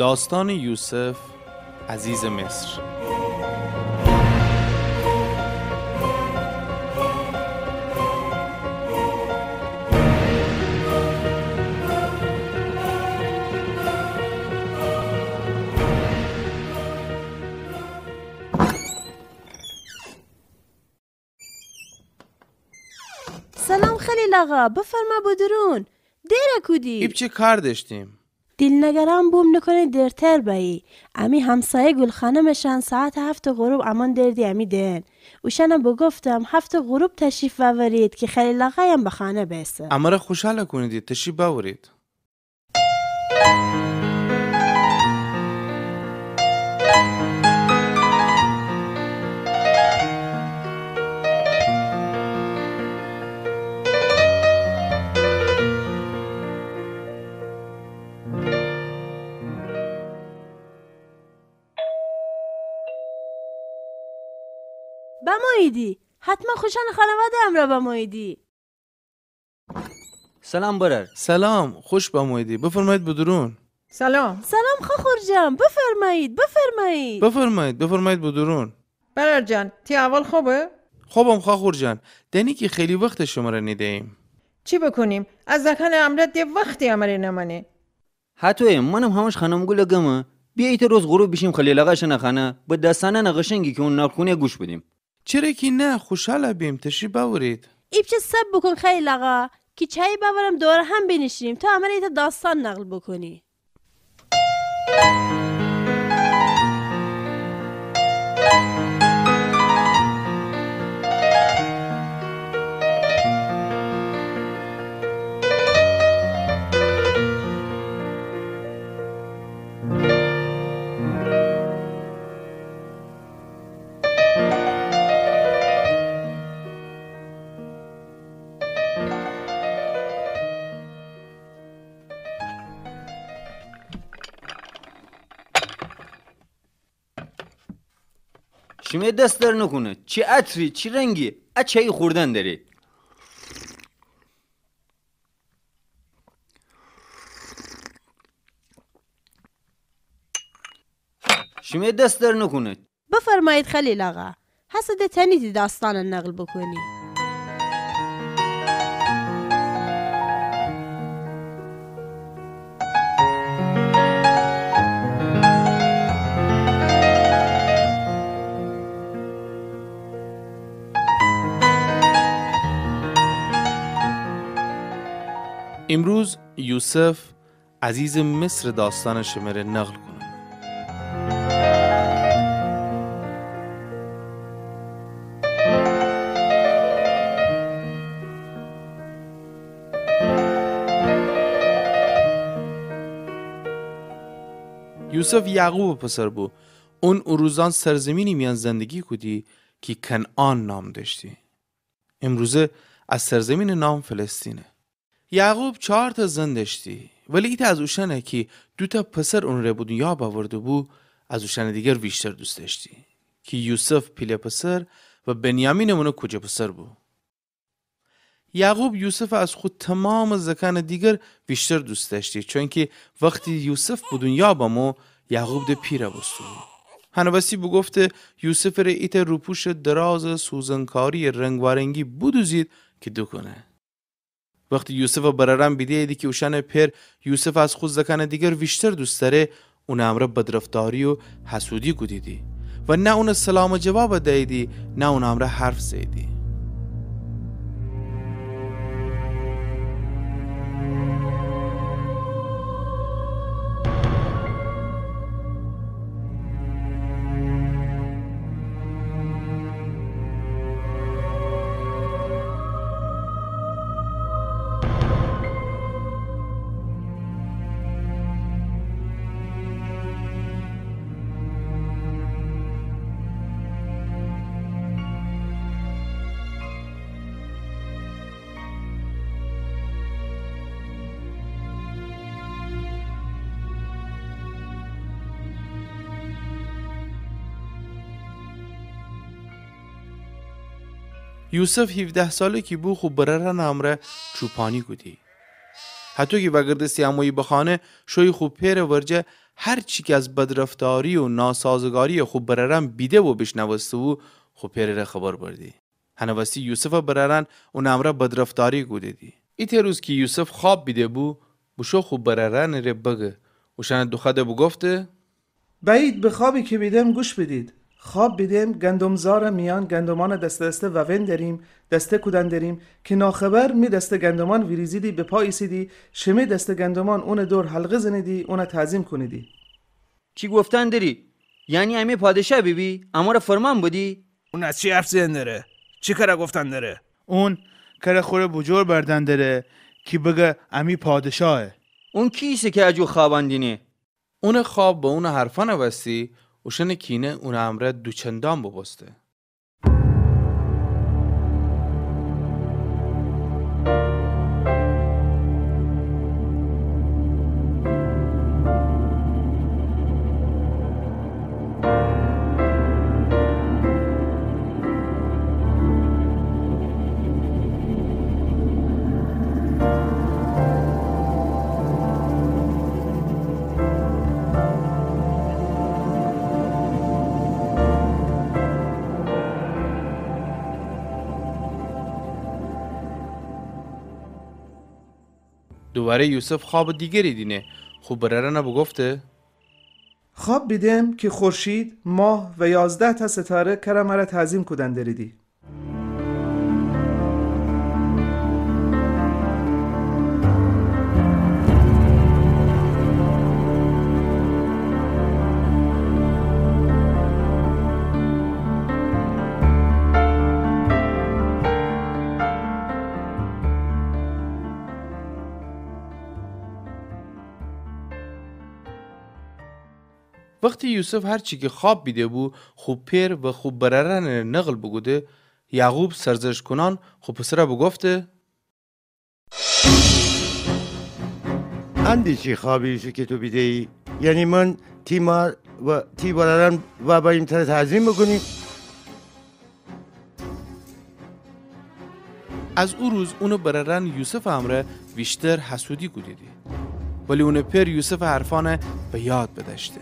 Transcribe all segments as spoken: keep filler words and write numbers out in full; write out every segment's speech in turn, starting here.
داستان یوسف عزیز مصر. سلام خلیل آقا، بفرما بدرون. دئره کودی؟ ایپچه کار داشتیم. دیل نگران بوم، نکنه دیرتر بأیی. امی همسایه گلخانمشان ساعت هفت غروب امان دردی امی دئن. اوشانه بگفتم هفت غروب تشریف بأورید که خلیل آقایم به خانه بئسه. امره خوشحال کونیدی، تشریف بأورید. بموییدی. حتما خوشانٚ خانواده امرأ بموییدی. سلام برأر. سلام، خوش بموییدی. بفرمایید بدرون. سلام. سلام خاخورجان، بفرمایید، بفرمایید. بفرمایید، بفرمایید بدرون. برأر جان، تی احوال خوبه؟ خوبم خاخورجان، دأنی کی خیلی وخته شمره نیده‌ییم. چی بوکونیم؟ ا زأکأنٚ امرأ ده وختی امره نمأنه. هطویه، منم همش خانم گله گمه. بیا ایتأ روز غروب بیشیم خلیل آقاشأنٚ خانه، به داستانأنٚ قشنگی کی اون نقل کونه گوش بدیم. چره کی نه، خوشحال بیم، تشریف بأورید. ایپچه صبر بوکون خلیل آقا، کی چایی بأورم دور هم بینیشیم تا امره ایتأ داستان نقل بوکونی. شیمه دس درد نوکونه. چی عطری، چی رنگی. ا چایی خوردن دره. شیمه دس درد نوکونه. بفرمایید خلیل آقا. هسه ده تأنیدی داستان نقل بوکونی. امروز یوسف عزیزٚ مصرٚ داستان شمره نقل کونم. یوسف یعقوبٚ پسر بو. اون او روزأن سرزمینی میأن زندگی کودی کی کنعان نام دأشتی. امروزه ا سرزمینٚ نام فلسطینه. یعقوب چارتأ زن دأشتی، ولی ایتأ از اوشأنه کی دوتأ پسر اونٚره به دونیا بأورده‌بو، از اوشأنٚ دیگر ویشتر دوست دأشتی، کی یوسف پیله پسر و بنیامینٚ اونٚ کوجه پسر بو. یعقوب یوسف از خو تومامٚ زأکأنٚ دیگر ویشتر دوست دأشتی، چونکی وختی یوسف به دونیا بمو، یعقوب ده پیرَ بوسته‌بو. هنٚ وسی بوگفته یوسفٚ ره ایتأ روپوشٚ درازٚ سوزنکاریٚ رنگوارنگی بودوزید کی دوکونه. وختی یوسفٚ برأرأن بیده‌ییدی کی اوشأنٚ پئر یوسفَ از خو زأکأنٚ دیگر ویشتر دوست دأره، اونٚ امرأ بدرفتاری و حسودی کودیدی و نه اونٚ سلامٚ جوابَ دییدی، نه اونٚ امرأ حرف زه‌ییدی. یوسف هیوده ساله کی بو خو برأرأنٚ امرأ چوپانی کودی. هطو کی وأگردستی امویی به خانه، شویی خو پئرٚ ورجه هر چی کی از بدرفتاری و ناسازگاری خو برأرأن بیده و بیشنوسته بو، خو پئرٚ ره خبر بردی. هنٚ وستی یوسفٚ برأرأن اونٚ امرأ بدرفتاری کودیدی. ایتأ روز کی یوسف خواب بیده بو، بوشو خو برأرأنٚ ره بگه. اوشأنٚ دوخوأده بوگفته: بأیید به خوابی کی بیدم گوش بیدید. خواب بیدم گندم‌زارٚ میأن گندمأنٚ دسته دسته وأون دریم، دسته کودن دریم، کی ناخبر می دسته گندمأن ویریزیدی به پا ایسیدی، شمه دسته گندمأن اونٚ دور حلقه زنیدی، اون تعظیم کونیدی. چی گفتن دری؟ یعنی امی پادشاه بیبی؟ امر فرمان بدی؟ اون از چی حرف زئن دره؟ چی کره گفتن دره؟ اون کره خوره بوجور بردن دره کی بگه امی پادشاهه. اون کی ایسه کی اجور خوابأن دینه؟ اونٚ خواب و اونٚ حرفأنٚ وستی اوشأنٚ کینه اونٚ امرأ دوچندان بوبوسته. دوواره یوسف خوابٚ دیگری دینه، خو برأرأن بوگفته: خواب بیدم کی خورشید، ماه و یازده‌تأ ستاره کره مره تعظیم کودن دریدی. وختی یوسف هر چی کی خواب بیده بو خو پئر و خو برأرأنٚ ره نقل بوکوده، یعقوب سرزشت‌کونان خو پسرأ بوگفته: ان دی چی خوابی ایسه کی تو بیده‌یی؟ یعنی من، تی مار و تی برأرأن وأ بأییم تره تعظیم بوکونیم؟ از او روز اونٚ برأرأن یوسفٚ امرأ ویشتر حسودی کودیدی. ولی اونٚ پئر یوسفٚ حرفأن به یاد بدأشته.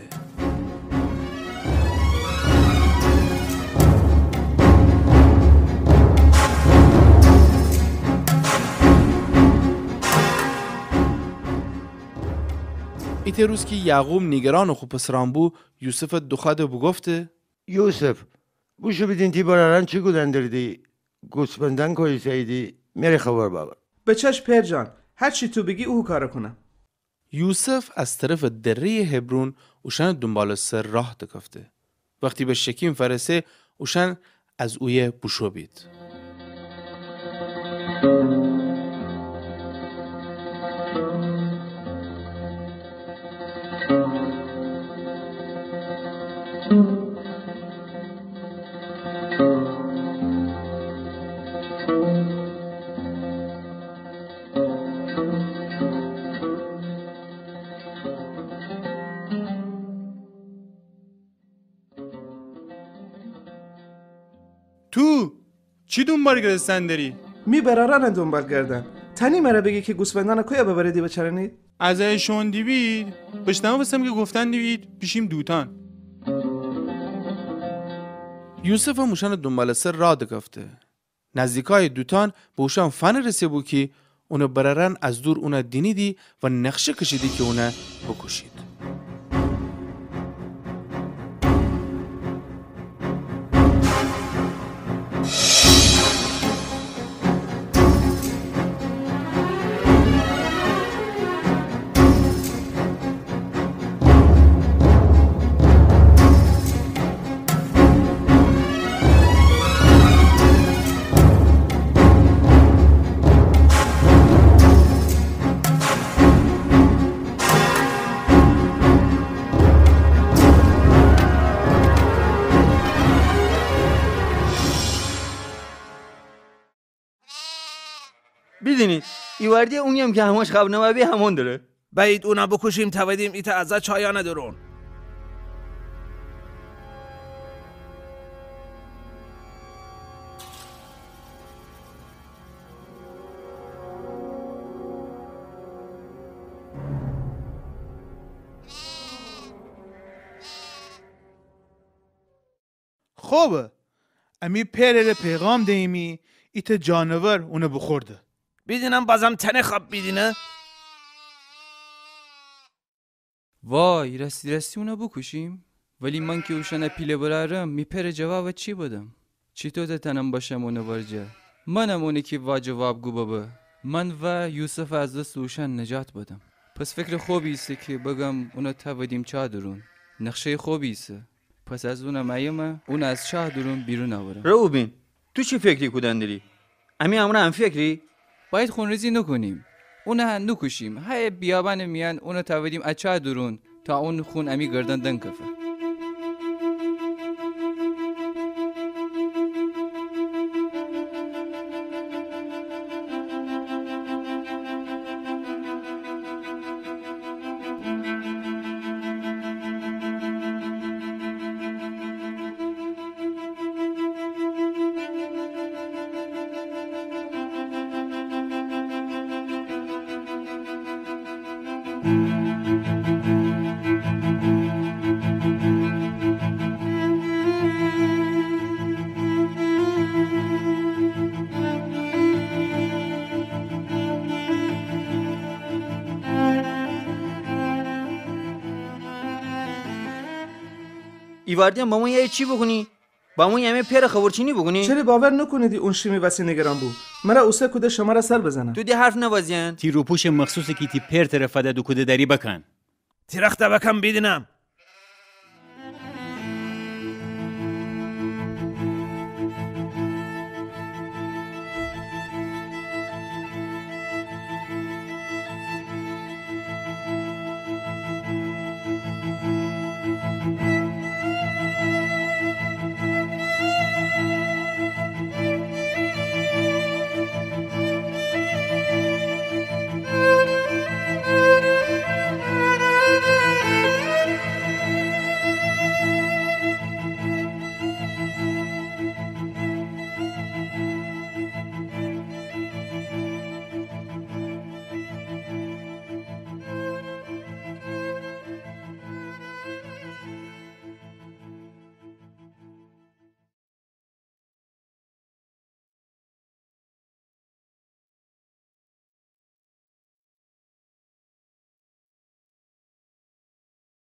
ایتأ روز کی یعقوب نیگرانٚ خو پسرأن بو، یوسف دوخوأده بوگفته: یوسف، بوشو بیدین تی برأرأن چی کودن دریدی، گوسفندأن کویه ایسه‌ییدی، مره خبر بأور. به چشم پئر جان، هر چی تو بیگی او کار کونم. یوسف از طرفٚ دره‌یٚ حبرون اوشأنٚ دونبالٚ سر راه دکفته. وختی به شکیم فأرسه، اوشأن از اویه بوشو بید. تو چی دونبال گردستن دری؟ می برأرأن دونبال گردم. تأنی مره بیگی کی گوسفندأن کویه ببریدی بچرأنید؟ از ایه شون دیبید، بشنوستم کی گفتن دیبید بیشیم دوتان. یوسفم اوشأنٚ دونبالٚ سر راه دکفته. نزدیکأیٚ دوتان به اوشأن فنرسه بو کی اونٚ برأرأن از دور اون دینیدی و نقشه کشیدی کی اون بوکوشید. بیدینید، ایوردی اونیم کی همش خواب نوابی همون دره. بأیید اون بوکوشیم، تودیم ایتأ ازه چایأن دورون. خوبه. امی پئرٚ ره پیغام دییمی، ایتأ جانور اونَ بوخورده. بیدینم بازم تأنه خواب بیدینه. وای، راستی راستی اونَ بوکوشیم؟ ولی من کی اوشأنَ پیله برأرم، می پئرٚ جوابَ چی بدم؟ چیتو تأنم بشم اونٚ ورجه؟ منم اونی کی وا جوابگو ببه. من وا یوسفَ از دستٚ اوشأن نجات بدم. پس فکرٚ خوبی ایسه کی بگم اونَ تأودیم چاه دورون. نقشه‌یٚ خوبی ایسه. پس از اونم ایمه اونَ از چاه دورون بیرون اورم. روبین، تو چی فکری کودن دری؟ امی امرأ همفکری؟ باید خونریزی نوکونیم. اونَ نوکوشیم. هیه بیابانٚ میأن اونَ تأودیم ا چاه دورون تا اونٚ خون امی گردن دنکفه. ایواردیم بمویی ایه چی بوکونی؟ بمویی امی پئرٚ خبرچینی بوکونی؟ چره باور نوکونیدی اون شیمی وسی نیگران بو؟ مره اوسه کوده شمره سر بزنم. تو ده حرف نوازین. تی روپوشٚ مخصوصی کی تی پئر تره فده دوکوده دأری بکن. تی رختَ بکن بیدینم.